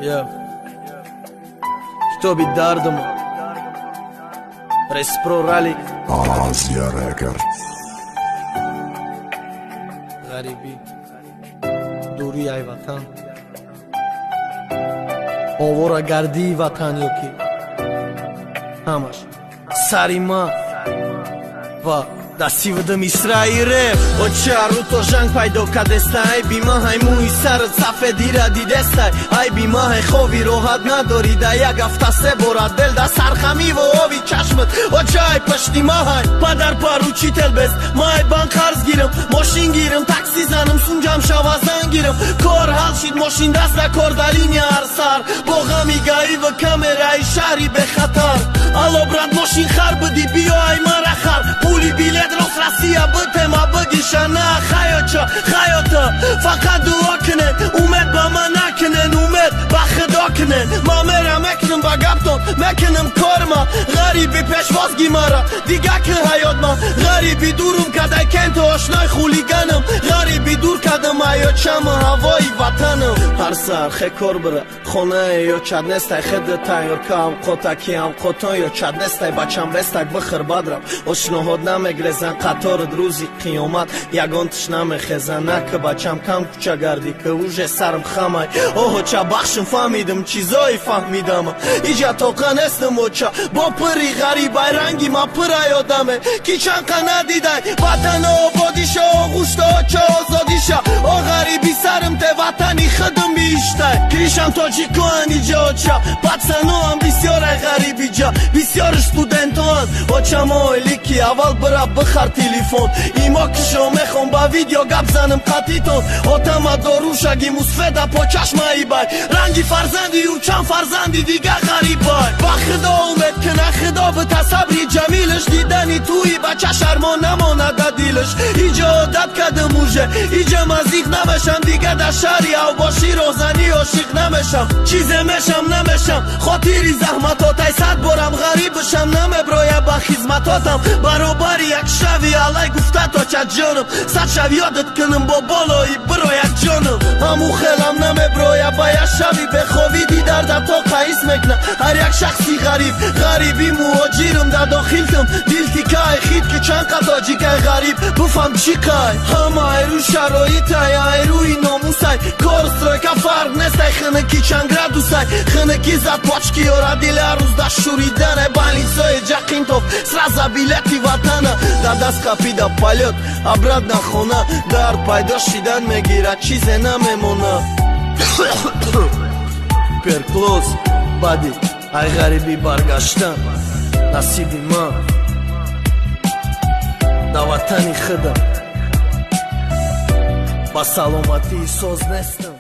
Yeah. Китоби дардума. Респро Ралик. Азия Рекорд. Ғарибӣ. Дурии ай ватан. Оворагардии ватан ё ки ҳамаш. Сари ма ва дастивида мисраи реп. Оча руто жанг пайдо кадеста, ай бима ҳай мӯи сарат сафедира дидестай, ай бима ҳай хови роҳат надорӣ, да як ҳафта се бора дел да сархамиву ови чашмат. Оча, ай пашти ма ҳай падар поручитель бест, ма ай банк қарз гирам, мошин гирам, такси занам, сунҷам шава, зан гирам. Кор ҳал шид, мошин даст да кор, да линия ҳар сар бо ғами гаиву камераи шаҳри бехатар. Алло, брат, мошин хар бидӣ, биё ай мара хар, пули билет рост Россия битема бигиша. На хаёча, хаёта фақат дуо кунен, умед ба ман накунен, умед ба худо кунен. Ман мерам, мекунам ба гаптон, мекунам корма. Ғариби, пешвоз ги мара дига ки ҳаётма. Ғариби, дурум кадай кенту ошной хулиганам. Ғариби, дур кадам аёчама ҳавои ватанам. Ҳар саҳар хе кор бира, хонае ёчад нестай, хеда тайёр ка ҳамқота ки ҳамқотон ёчад нестай. Бачам, рестак бихӯр, бадрав, ошноҳот намегрезан, қаторат рӯзи қиёмат ягон тиш намехезан. Нака бачам, кам кӯчагардӣ, ки уже сарм хамай. Оҳоча, бахшим, фаҳмидим чизое фаҳмидама. Иҷа тоқа нестам, оча, бо пири ғарибай, ранги ма пирай одаме ки чанқа надидай. Ватана ободиша, оғушта оча озодиша. О ғариби, сарм те ватани худм бииштай. Кишам тоҷикоан иҷа, оча, пацаноам бисёрай ғарибиҷа, бисёри студентоан. Оча, мо ойлики аввал бира бихар телефон, имо кишо мехон ба видео гап занам қатитон. Отама дорушаги мусфеда по чашмаи бай, ранги фарзанди ӯ чанд фарзанди дига ғарибай. Ба худо умед кина, худо бита сабри ҷамилаш, дидани туи бача шармо намонад да дилаш. Иҷа одат кадам уже, иҷа мазиқ намешам, дига дар шаҳри авбошӣ розанӣ ошиқ намешам. Чизе мешам, намешам, хотири заҳматотай, сад борам ғариб бишам, намеброя ба хизматотам баробари як шави алай гуфта точа ҷонам. Сад шав ёдат кунам, бо болои бирояд ҷонам, ҳаму хелам намеброя ба як шави бехобӣ. Дидарда то қаис мекуна ҳар як шахси ғариб. Ғариби муҳоҷирам да дохилтам, дил тикай хит ки чанд қа тоҷикай ғариб, буфам чӣ қай. Ҳама айрӯ шароитай, айрӯи номусай, кор, стройка, фарқ нестай хинаки чанд градусай. Хинаки зад почки ёра, дили ҳар рӯз да шуриданай. Больницаи ҷақинтов, сразу билети ватана да даст қапида, полёт обратно хона. Дард пайдо шидан мегирад, чизе намемона. Перклоз баъди ай ғарибӣ баргаштан насиби ман дар ватани худам ба саломатии соз нестам.